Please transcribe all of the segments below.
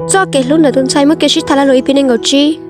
Txoj kev hlub ntawm tus ntxhais muaj kev sib tham lag luam E P nees nkaum tsib.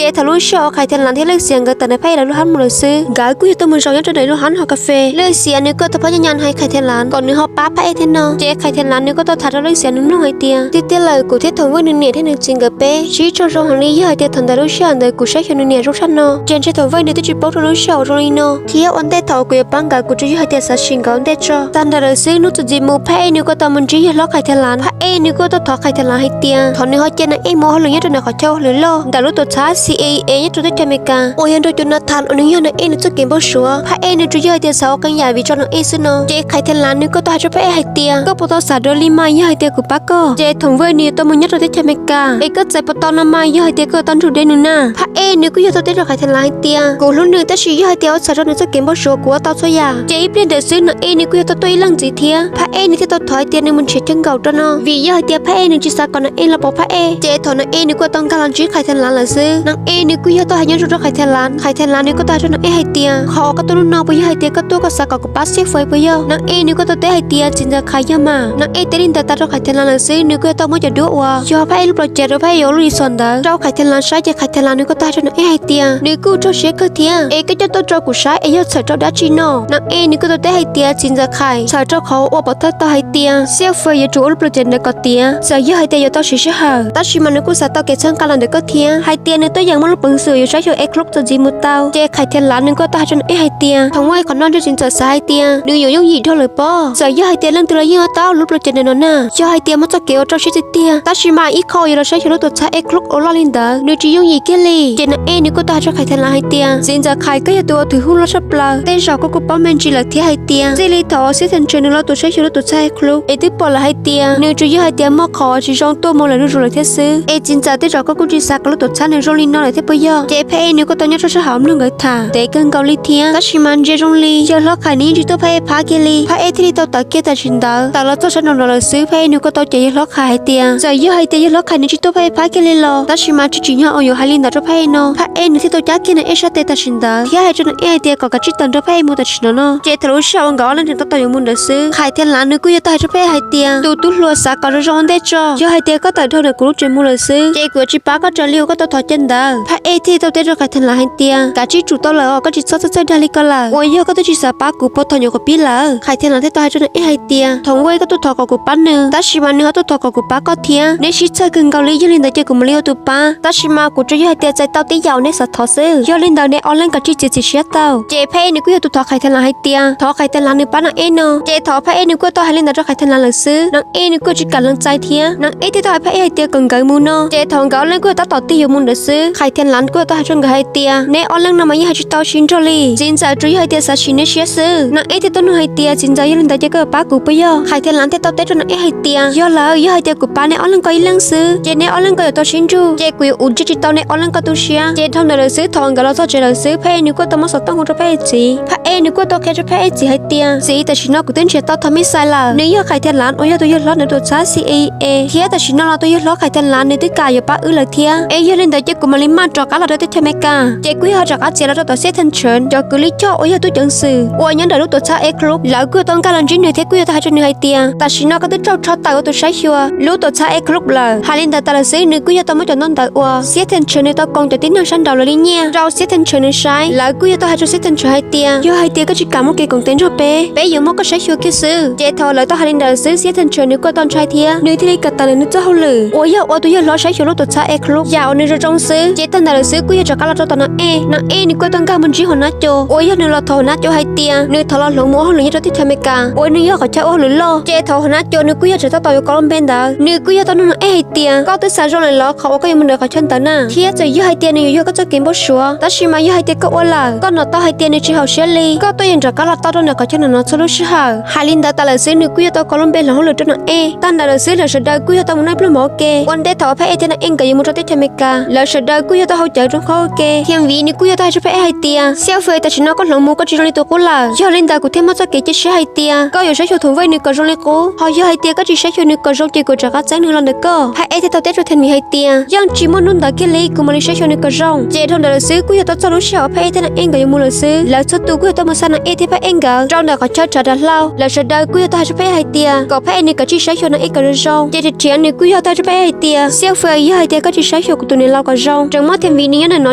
Ces thaum lub sij hawm uas Qhais Thiaj Lav thiab Leej Xias nkawd tawm ntawm phab ej lawv lub hab mus lawm xwb, nkawd kuj yog tuaj mus zaum nyob rau ntawm lub hab hauv kas fes. Leej Xias nws kuj tau pab nyob nyan hais Qhais Thiaj Lav kom nws ho pab phab ej thiab no. Ces Qhais Thiaj Lav nws kuj tau tham rau Leej Xias nws mloog hais tias, tiag tiag lawm, kuv thiab Thoom Vwj nws niam thiab nws txiv nkawd peb sib tsaug zoo heev li, yog hais tias thaum ntawd lub sij hawm ntawd kuv saib xyuas nws niam zoo tshaj no, ces ntshe Thoom Vwj nws twb tsis paub rau lub sij hawm zoo li no, thiab ua ntej thaum kuv yuav pab nkawd kuv tsuas yog hais tias xav sim nkawd ua ntej tso. Tag nrho lawm xwb, hnub txuas ntxiv mus phab ej nws kuj tau mus ntsib yawg hlob Qhais Thiaj Lav. Phab ej nws kuj tau thov Qhais Thiaj Lav hais tias thov nws ho cia Naj Ej mus ua hauj lwm nyob rau ntawm qhov chaw ua hauj lwm loj ntawm lub tuam txhab C I A nyob rau teb chaws Amelikas uas yog nrog tus Nathan uas nws yog Naj Ej nws txoj kev npau suav. Phab ej nws tsuas yog hais tias xav ua qee yam vim tso Naj Ej xwb no. Ces Qhais Thiaj Lav nws kuj tau hais rau phab ej hais tias, koj puas tau xav dua li mas yog hais tias kuv pab koj, ces Thoom Vwj nws yuav tau mus nyob rau teb chaws Amelikas, es koj txais puas tau no mas yog hais tias koj yuav tau nrug deb nws na. Phab ej nws kuj yog tau teb rau Qhais Thiaj Lav hais tias kuv hlub nws, tab sis yog hais tias ua txhawm rau nws txoj kev npau suav kuv ua tau txhua yam. Ces ib pliag ntawd xwb Naj Ej nws kuj yog tau tuaj ib leej ntxiv thiab. Phab ej nws thiaj tau thov hais tias nws mus nrhiav chaw nkaum rau no, vim yog hais tias phab ej nws tsis xav kom Naj Ej los pom phab ej. Ces thaum Naj Ej nws kuj tau nkag los ntsib Qhais Thiaj Lav lawm xwb, Naj Ej nws kuj yog tau hais nyob zoo rau Qhais Thiaj Lav. Qhais Thiaj Lav nws kuj tau hais rau Naj Ej hais tias, qhov uas koj tuaj hnub no puas yog hais tias koj tuaj koj xav kom kuv pab Xiaj Fais puas yog? Naj Ej nws kuj tau teb hais tias, txiv ntxawm Qhais, yog mas. Naj Ej teb li ntawd tas rau Qhais Thiaj Lav lawm xwb, nws kuj yog tau muab cov duab uas yog phab ej lub plos ces rau phab ej yuav ua lub ris xos ntawd rau Qhais Thiaj Lav saib, ces Qhais Thiaj Lav nws kuj tau hais rau Naj Ej hais tias nws kuj raug siab kawg thiab, es koj coj tuaj rau kuv saib es yog txhawm rau dab tsi no? Naj Ej nws kuj tau teb hais tias, txiv ntxawm Qhais, txhawm rau qhov uas pom thawj tau hais tias Xiaj Fais yuav tsum ua lub plos ces ntawd kom tiav, txawm yog hais tias yuav tau siv sij hawm, tab sis mas nws kuj xav tau kev txhawb nqa los ntawm koj thiab, hais tias nws twb yeej muaj lub peev xwm yuav saib xyuas ej club txuas ntxiv mus tau. Ces Qhais Thiaj Lav nws kuj tau hais rau Naj Ej hais tias, thaum ua qhov no ntshe txiv ntxawm xav hais tias nws yuav yooj yim dhau lawm pob, txawm yog hais tias leej twg los yeej ua tau lub plos ces ntawm no na. Yog hais tias muaj txoj kev ua rau siab tiag tiag, tab sis mas ib qho uas yuav los saib xyuas lub tuam txhab ej club ua loj li ntawd nws tsis yooj yim kiag li. Ces Naj Ej nws kuj tau hais rau Qhais Thiaj Lav hais tias, txiv ntxawm Qhais, koj yog tus ua thwm huj loj tshaj plaws, tej zaum koj kuj paub me ntsis lawm thiab hais tias txij li thaum uas Xiab Theej Tshwm nws los tus saib xyuas lub tuam txhab ej club es twb pom lawm hais tias nws tsuas yog hais tias muaj qhov tsis zoo tuaj mus lawm zuj zus lawm thiab xwb. Es txiv ntxawm, tej zaum koj kuj tsis xav kom lub tuam txhab nws zoo li no lawm thiab puas yog? Ces phab ej nws kuj tau nyob rau sab hauv mloog nkawd tham ntev kawg nkaus li thiab, tab sis mas ntsia zoo li yawg hlob Qhais nws yeej tsis tuaj phab ej phab kiag li, phab ej thiaj li tau tawm kiag tam sim ntawd tawm los txog sab nraum no lawm xwb. Phab ej nws kuj tau cem yawg hlob Qhais hais tias, txawm yog hais tias yawg hlob Qhais nws tsis tuaj phab ej phab kiag li los, tab sis mas tsis tsim nyog uas yuav hais li ntawd rau phab ej no. Phab ej nws thiaj tau cab kiag Naj Ej sab tes tam sim ntawd thiab hais rau Naj Ej hais tias kom kav tsij tawm nrog phab ej mus tam sim no no. Ces thaum lub sij hawm uas nkawd ob leeg tseem tab tom yuav mus ntawd xwb, Qhais Thiaj Lav nws kuj yog tau hais rau phab ej hais tias, tus tub hluas, xav kom zoo zoo ua ntej tso, yog hais tias koj tawm dhau ntawm kuv lub tsev mus lawm xwb, ces kuv yuav tsis pab koj raws li uas koj tau thov cia ntawd. Phab ej thiaj tau teb rau Qhais Thiaj Lav hais tias, kav tsij tsum tau lawm os, koj tsis txhob txhawj txhawj dag li ko lawm, uas yog koj twb tsis xav pab kuv puag thaum nyuam qhuav pib lawm. Qhais Thiaj Lav thiaj tau hais rau Naj Ej hais tias, thaum ub koj tuaj thov kom kuv pab nws, tab sis mas nws ho tuaj thov kom kuv pab koj thiab, neb sib txhawj kawg nkaus li, yog li ntawd ces kuv mam li ua tus pab, tab sis mas kuv tsuas yog hais tias txais tau tib yam uas neb xav thov xwb. Yog li ntawd neb ob leeg kav tsij txiav txim siab tau. Ces phab ej nws kuj yog tus thov Qhais Thiaj Lav hais tias thov Qhais Thiaj Lav nws pab Naj Ej no. Ces thaum phab ej nws kuj tau hais li ntawd rau Qhais Thiaj Lav lawm xwb, Naj Ej nws kuj tsis kam lees txais thiab. Naj Ej thiaj tau hais phab ej hais tias kom nkawd mus no. Ces thaum nkawd ob leeg kuj tab tom tig yuav mus ntawd xwb, Qhais Thiaj Lav kuj tau hais rau nkawd hais tias, neb ob leeg no mas yeej hais tsis tau sib nrog li, txiv ntxawm tsuas yog hais tias xav sim neb siab xwb. Naj Ej thiaj tau nug hais tias, txiv ntxawm, yog li ntawd ces koj yuav pab kuv puas yog? Qhais Thiaj Lav thiaj tau teb rau Naj Ej hais tias, yog lawm, yog hais tias kuv pab neb ob leeg ko ib leeg xwb ces neb ob leeg ko yuav tau sib nrug, ces kuv yuav ua ntej tsis tau neb ob leeg ko tu siab. Ces dhau ntawd lawm xwb, thaum nkawd los txog tsev lawm xwb, phab ej nws kuj tau muab xov tooj hu rau phab ej txiv. Phab ej nws kuj tau qhia rau phab ej txiv hais tias, txiv, tam sim no kuv twb nrhiav tau Thov Mis Xais lawm, nws yog Qhais Thiaj Lav uas yog tus yawg hlob ntawd tuam txhab C I A, thiab tam sim no los tus yawg hlob Qhais Thiaj Lav nws twb kam yuav pab wb lawm thiab. Es yog li ntawd ces kuv mam li maj rov qab los rau teb chaws Amelikas, ces kuv yuav rov qab txiav los rau tom Xiab Theej Tshwm cov kws lij choj uas yog tub ceev xwm uas nyob ntawm lub tuam txhab ej club, lawv kuj tau nkag los ntsib nws thiab kuj yog tau hais rau nws hais tias, tam sim no koj twb raug rho tawm ua tus saib xyuas lub tuam txhab ej club lawm. Hais li ntawd tas lawm xwb, nws kuj yog tau muab cov ntaub ntawv uas Xiab Theej Tshwm nws tau koom cov tib neeg sab nraud lawv li nyiaj rau Xiab Theej Tshwm nws saib. Lawv kuj yog tau hais rau Xiab Theej Tshwm hais tias, yog hais tias koj tsis kam muaj kev koom tes nrog peb, peb yuav muab koj saib xyuas kiag xwb. Ces thaum lawv tau hais li ntawd xwb, Xiab Theej Tshwm nws kuj tau ntshai thiab, nws thiaj li kam tawm lawm nws txoj hauj lwm uas yog ua tus yawg hlob saib xyuas lub tuam txhab ej club yam uas nws zoo zoo xwb. Ces tag ntawd lawm xwb kuj yog rov qab los rau tom Naj Ej. Naj Ej nws kuj tau nkag mus ntsib Hua Nab Cua uas yog nws los thov Hua Nab Cua hais tias nws thov los hloov mus ua hauj lwm nyob rau teb chaws Amelikas uas nws yog qhov chaw ua hauj lwm loj. Ces thaum Hua Nab Cua nws kuj yog tseem tab tom yuav koj lub npe ntawd, nws kuj yog tau nug Naj Ej hais tias, koj twb xav zoo lawm los qhov uas koj yuav mus ntawm qhov chaw ntawd na? Thiab txawm yog hais tias nws yuav yog koj txoj kev npau suav, tab sis mas yog hais tias koj ua lawm, koj hnov tau hais tias nws tsis haum siab li, koj tuaj yeem rov qab los tau rau ntawm qhov chaw no no txhua lub sij hawm. Hais li ntawd tas lawm xwb, nws kuj yog tau koj lub npe hloov hauj lwm rau Naj Ej. Tag ntawd lawm xwb, lawv sawv daws kuj yog tau mus noj ib pluag mov ua ke. Ua ntej thaum uas phab ej thiab Naj Ej nkawd yuav mus rau teb chaws Amelikas, lawv sawv daws kuj yog tau haus cawv rau qhov ua ke. Thiam Viv nws kuj yog tau hais rau Phab Ej hais tias, Xiaj Fwm, tam sim no koj hloov mus koj tsis zoo li tus qub lawm, yog li ntawd kuv thiaj muaj txoj kev cia siab hais tias koj yuav saib xyuas Thoom Vej nws kom zoo li qub. Ho yog hais tias koj tsis saib xyuas nws kom zoo ces kuv rov qab txeeb nws los ntawm koj. Phab Ej thiaj tau teb rau Thiam Viv hais tias, Yeej tsis muaj hnub ntawd kiag li, kuv mam li saib xyuas nws kom zoo. Ces dhau ntawd lawm xwb kuj yog tau txog lub sij hawm Phab Ej thiab Nas Ej nkawd yuav mus lawm xwb. Lawv txhua tus kuj yog tau mus xa Nas Ej thiab Phab Ej nkawd rau ntawm qhov chaw tshav dav hlau. Lawv sawv daws kuj yog tau hais rau Phab Ej hais tias kom Phab Ej nws kav tsij saib xyuas Nas Ej kom zoo zoo. Ces Riam Riam nws kuj yog tau hais rau Phab Ej hais tias, Xiaj Fwm, yog hais tias koj tsis saib xyuas kuv tus niam laus kom zoo, tseem muab Thiam Viv nws nyob ntawm no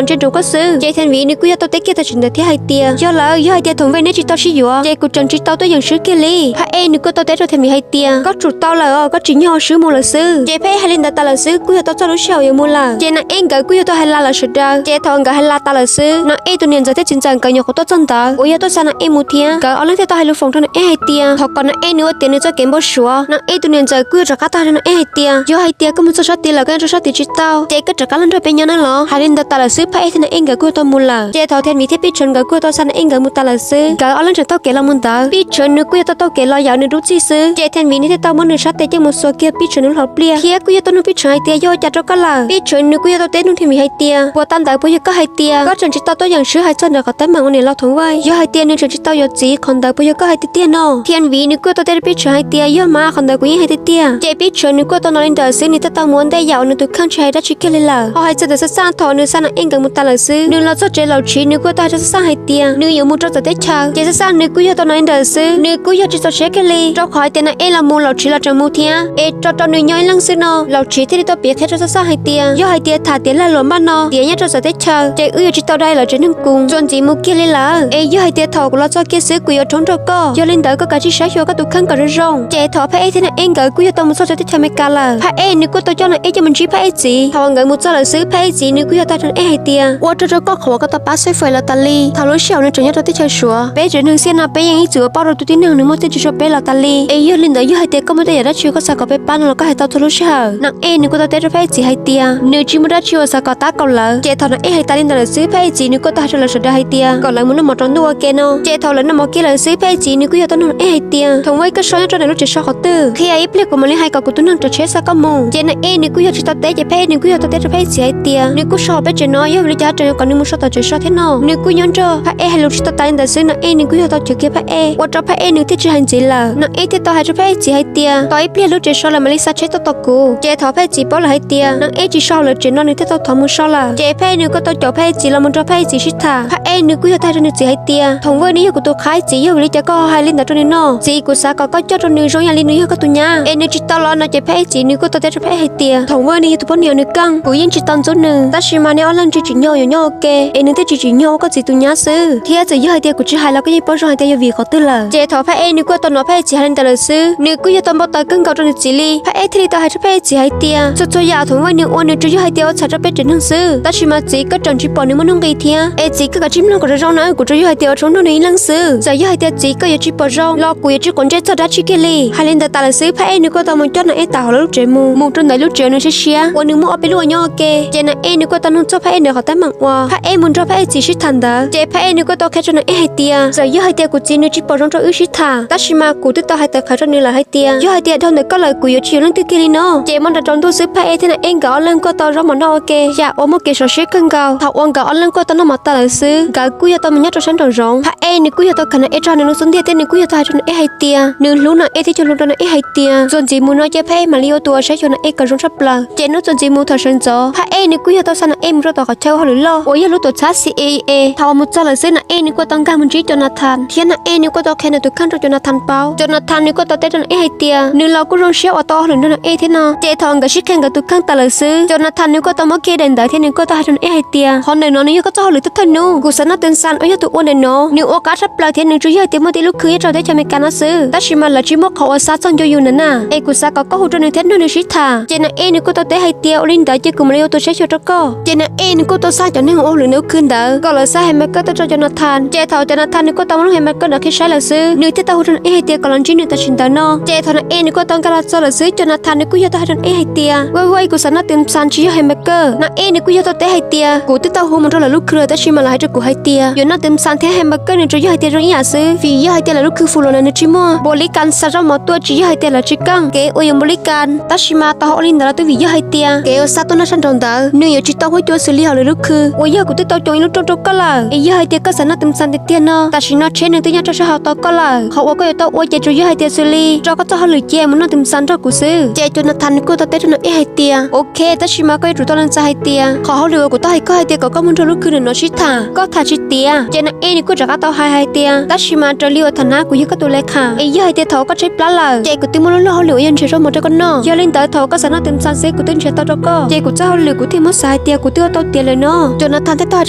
ntsia rau koj xwb. Ces Thiam Viv nws kuj yog tau teb kiag tam sim ntawd thiab hais tias, Yog lawm, yog hais tias Thoom Vej neb tsis tau sib yuav ces kuv tseem tsis tau tuaj yeem swb kiag li. Phab Ej nws kuj tau teb rau Thiam Viv hais tias, Koj tsum tau lawm os, koj tsim nyog swb mus lawm xwb. Ces Phab Ej hais li ntawd tas lawm xwb kuj yog tau txog lub sij hawm yuav mus lawm. Ces Nas Ej nkawd kuj yog tau hais lus lawv sawv daws. Ces thaum nkawd hais lus tas lawm xwb, Nas Ej tus niam ntxawm thiab txiv ntxawm nkawd nyuam qhuav tuaj txog ntawd uas yog tuaj xa Nas Ej mus thiab. Nkawd ob leeg thiaj tau hais lus foom rau Nas Ej hais tias, Thov kom Nas Ej nws ua tiav nws txoj kev npau suav. Nas Ej tus niam ntxawm kuj yog rov qab tau hais rau Nas Ej hais tias, Yog hais tias koj mus txog sab tid lawm koj nyob rau sab tid tsis tau ces koj rov qab los nrog peb nyob nawb los. Hais li ntawd tas lawm xwb Phab Ej thiab Nas Ej nkawd kuj yog tau mus lawm. Ces thaum Thiam Viv thiab Pij Tshawv nkawd kuj yog tau xa Nas Ej nkawd mus tas lawm xwb, nkawd ob leeg tseem taug kev los mus ntawd. Pij Tshawv nws kuj yog tau taug kev los yam nws dub txig xwb. Ces Thiam Viv nws thiaj tau muab nws sab tes coj mus xuas kiag Pij Tshawv nws lub hauv pliaj thiab kuj yog tau nug Pij Tshawv hais tias, Yog ua cas rau koj lawm? Pij Tshawv nws kuj yog tau teb nug Thiam Viv hais tias, Puas tag ntawd puas yog koj hais tias koj tseem tsis tau tuaj yeem swb hais txog ntawm qhov teeb meem uas niam laus Thoom Vej, yog hais tias nws tseem tsis tau yuav txiv, qhov ntawd puas yog koj hais tiag tiag no? Thiam Viv nws kuj yog tau teb rau Pij Tshawv hais tias, Yog mas, qhov ntawd kuv yeej hais tiag tiag. Ces Pij Tshawv nws kuj yog tau hnov li ntawd xwb nws thiaj tau mus ua ntej yam uas nws tus kheej tsis hais dab tsi kiag li lawm. Ho hais txog ntawm Xab Xaj, thaum nws xa Nas Ej nkawd mus tas lawm xwb, nws los txog tsev Laum Tshiv nws kuj yog tau hais rau Xab Xaj hais tias nws yuav mus rau txawv teb chaws. Ces Xab Xaj nws kuj yog tau hnov li ntawd xwb nws kuj yog tsis txaus siab kiag li, rau qhov hais tias Nas Ej los mus Laum Tshiv los tseem mus thiab, es tso rau nws nyob ib leeg xwb no. Laum Tshiv thiaj li tau piav qhia rau Xab Xaj hais tias, Yog hais tias tham tiav lag luam npaj no tiav nyob rau txawv teb chaws ces wb yuav tsis tau dai lawv tsev neeg koom txuas ntxiv mus kiag li lawm. Es yog hais tias thaum kuv los txog kiag xwb kuv yuav rhoob nrog koj, yog li ntawd koj kav tsij saib xyuas koj tus kheej kom zoo zoo. Ces thaum Phab Ej thiab Nas Ej nkawd kuj yog tau mus txog rau teb chaws Amelikas lawm, Phab Ej nws kuj tau coj Nas Ej coj mus ntsib Phab Ej txiv. Thaum nkawd mus txog lawm xwb Phab Ej txiv nws kuj yog tau hais rau Nas Ej hais tias, Ua tsaug rau koj qhov uas koj tau pab Xab Xaj Fwm los tas li. Thaum lub sij hawm nws tseem nyob rau teb chaws Suav peb tsev neeg xiab no peb yeej ib txwm ua paub rau tus tib neeg nws muaj txiaj ntsig rau peb los tas li. Es yog li ntawd yog hais tias koj muaj tej yam dab tsi koj xav kom peb pab no los koj hais tau txhua lub sij hawm. Nas Ej nws kuj tau teb rau Phab Ej txiv hais tias nws tsis muaj dab tsi uas xav kom tab kaum lawv. Ces thaum Nas Ej hais tas li ntawd lawm xwb Phab Ej txiv nws kuj tau hais rau lawv sawv daws hais tias kom lawv mus noj mov rau ntuj ua ke no. Ces thaum lawv noj mov kiag lawm xwb Phab Ej txiv nws kuj yog tau nug Nas Ej hais tias, Thoom Vej, koj so nyob rau ntawm lub tsev so qhov twg? Qhia ib pliag kuv mam li hais kom kuv tus neeg tsav tsheb xa koj mus. Ces Nas Ej nws kuj yog tsis tau teb ces Phab Ej nws kuj yog tau teb rau Phab Ej txiv hais tias nws kuj so hauv peb tsev no, yog vim li cas tseem yuav kom nws mus so tom tsev so thiab no. Nws kuj nyob nrog Phab Ej hais lus tsis tau tas li ntawd xwb Nas Ej nws kuj yog tau cawm kiag Phab Ej ua rau Phab Ej nws thiaj tsis hais ntxiv lawm. Nas Ej thiaj tau hais rau Phab Ej txiv hais tias tos ib pliag lub tsev so lawv mam li xa tsheb tuaj tos kuv. Ces thaum Phab Ej txiv paub lawm hais tias Nas Ej tsis so hauv lawv tsev no nws thiaj tau thov mus so lawm. Ces Phab Ej nws kuj tau caum Phab Ej txiv los mus nrog Phab Ej txiv sib tham. Phab Ej nws kuj yog tau hais rau nws txiv hais tias Thoom Vej nws yog kuv tus qhaib txiv, yog vim li cas koj ho hais li ntawd rau nws no? Txiv, kuv xav kom koj coj rau nws zoo ib yam li nws yog koj tus nyab es nws tsis tau los no. Ces Phab Ej txiv nws kuj tau teb rau Phab Ej hais tias Thoom Vej nws yog tus poj niam nws keej, kuv yeej tsis tau ntxub nws, tab sis mas neb ob leeg tsis tsim nyog yuav nyob ua ke es nws thiaj tsis tsim nyog ua koj txiv tus nyab xwb. Thiab txawm yog hais tias kuv tsis hais los koj yeej paub zoo hais tias yog vim qhov twg lawm. Ces thaum Phab Ej nws kuj tau hnov Phab Ej txiv hais li ntawd lawm xwb nws kuj yog tau npau taws kawg nkaus rau nws txiv li. Phab Ej thiaj li tau hais rau Phab Ej txiv hais tias txhua txhua yam Thoom Vej nws ua nws tsuas yog hais tias ua txhaum rau peb tsev neeg xwb, tab sis mas txiv, koj tseem tsis pom nws muaj nuj nqis thiab. Es txiv, koj kav tsij mloog kom zoo zoo na, kuv tsuas yog hais tias ua tshoob nrog nws ib leeg xwb. Txawm yog hais tias txiv koj yuav tsis pom zoo los kuv yuav tsis quav ntsej txog dab tsi kiag li. Hais li ntawd tas lawm xwb Phab Ej nws kuj tau mus coj Nas Ej tawm hauv lawv lub tsev mus, mus rau ntawm lub tsev uas nws siab siab uas nws muaj ob peb lub ua nyob ua ke. Ces Nas Ej nws kuj tau nug txog Phab Ej ntawd qhov teeb meem uas Phab Ej mus nrog Phab Ej txiv sib tham ntawd. Ces Phab Ej nws kuj tau qhia rau Nas Ej hais tias txawm yog hais tias kuv txiv nws tsis pom zoo rau wb sib tham, tab sis mas kuv twb tau hais tawm qhawv rau nws lawm hais tias yog hais tias dhau ntawm koj lawm kuv yuav tsis yuav leej twg kiag li no. Ces muaj nra rau ntuj xwb Phab Ej thiab Nas Ej nkawd ob leeg kuj tau zaub mov noj ua ke yam uas muaj kev sov siab kawg nkaus. Thaum uas nkawd ob leeg kuj tau noj mov tas lawm xwb nkawd kuj yog tau mus nyob rau sab nraum zoov. Phab Ej nws kuj yog tau khav Nas Ej tso nws lub xub ntiag thiab nws kuj yog tau hais rau Nas Ej hais tias nws hlub Nas Ej thiab cuag hlub rau Nas Ej hais tias txuas ntxiv mus no ces Phab Ej mam li ua tus uas saib xyuas Nas Ej kom zoo tshaj plaws. Ces hnub txuas ntxiv mus thaum sawv ntxov Phab Ej nws kuj yog tau xa Nas Ej mus rau tom qhov chaw ua hauj lwm loj uas yog lub tuam txhab C I A. Thaum uas mus txog lawm xwb Nas Ej nws kuj tau nkag mus ntsib Jonathan thiab Nas Ej nws kuj tau qhia nws tus kheej rau Jonathan paub. Jonathan nws kuj tau teb rau Nas Ej hais tias nws los kuj zoo siab uas tau ua hauj lwm nrog Nas Ej thiab no. Ces thaum nkawd sib qhia nkawd tus kheej tas lawm xwb Jonathan nws kuj tau muab kiag daim ntawv thiab nws kuj tau hais rau Nas Ej hais tias qhov ntawm no nws yog koj txoj hauj lwm thawj thawj hnub. Kuv xav noj tus xas uas yog tus ua ntawm no nws ua qab tshaj plaws thiab nws tsuas yog hais tias muaj tib lub khw nyob rau teb chaws Amelikas no xwb, tab sis mas lawv tsis muaj qhov uas xa txog ncua yus ntawm na. Es kuv xav kom koj hu rau nws thiab nrog nws sib tham. Ces Nas Ej nws kuj tau teb hais tias ua li ntawd ces kuv mam li ua tus saib xyuas rau koj. Ces Nas Ej nws kuj tau xa cov neeg ua hauj lwm ntawm lub khw ntawd kom lawv xa hamburger tuaj rau Jonathan. Ces thaum Jonathan nws kuj tau muab lub hamburger ntawd qhib saib lawm xwb nws thiaj tau hu rau Nas Ej hais tias kom los ntsib nws tam sim ntawd no. Ces thaum Nas Ej nws kuj tau nkag los txog lawm xwb Jonathan nws kuj yog tau hais rau Nas Ej hais tias vaj vaj kuv xav noj tus xas tsis yog hamburger. Nas Ej nws kuj yog tau teb hais tias kuv twb tau hu mus rau lawv lub khw lawm tab sis mas lawv hais rau kuv hais tias yuav noj tus xas thiab hamburger nws tsuas yog hais tias zoo ib yam xwb vim yog hais tias lawv lub khw fus los lawm nws tsis muaj npaum li kas xa zaub mov tuaj tsis yog hais tias lawv tsis keej kev uas yuav npaum li kas, tab sis mas tau ua li ntawd los twb vim yog hais tias kev uas xa tuaj noj sab nraud ntawd nws yuav tsis tau huab cua xws li hauj lwm lub khw uas yog kuv twb tau coo ib lub rooj rau koj lawm. Es yog hais tias koj xav noj tus xas tiag tiag no, tam sim no tsheb nws twb nyob rau sab hauv tos koj lawm. Qhov uas koj yuav tau ua ces tsuas yog hais tias xws li tso koj txoj hauj lwm cia mus noj tus xas nrog kuv xwb. Ces Jonathan nws kuj tau teb rau Na Ej hais tias, ok, tab sis mas koj yuav tsum tau lees txais hais tias qhov hauj lwm uas kuv tau hais koj hais tias kom koj mus nrog lub khw ntawm no sib tham, koj tham tsis tiav. Ces Na Ej nws kuj rov qab tau hais hais tias, tab sis mas raws li uas thaum na kuv yog koj tus le kham, es yog hais tias thaum uas koj tshaib plab lawm ces kuv twb muaj lub luag hauj lwm uas yog nrhiav zaub mov rau koj noj. Yog li ntawd thaum uas koj xav noj tus xas xwb kuv twb nrhiav tau rau koj, ces kuv txoj hauj lwm kuv thiaj muab xav hais tias kuv twb ua tau tiav lawm no. Jonathan thiaj tau hais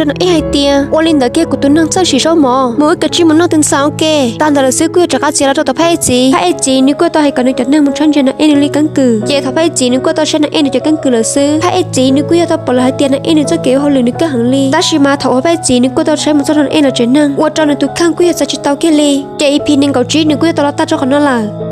rau Na Ej hais tias, ua li ntawd kiag kuv tus neeg txawj siv zaub mov, mus wb kav tsij mus noj tus xas ua ke. Tag ntawd lawm xwb kuj yuav rov qab txiav los rau tom phab ej txiv. Phab ej txiv nws kuj tau hais kom nws cov neeg mus tshawb ntsia Na Ej nws li keeb kwm. Ces thaum phab ej txiv nws kuj tau saib Na Ej nws cov keeb kwm lawm xwb, phab ej txiv nws kuj yog tau pom lawm hais tias Na Ej nws txoj kev ua hauj lwm nws kaj heev li. Tab sis mas thaum uas phab ej txiv nws kuj tau saib mus txog rau Na Ej lawv tsev neeg, ua rau nws tus kheej kuj yog txav tsis tau kiag li. Ces E P nees nkaum tsib nws kuj yog tau los tag rau qhov no lawm.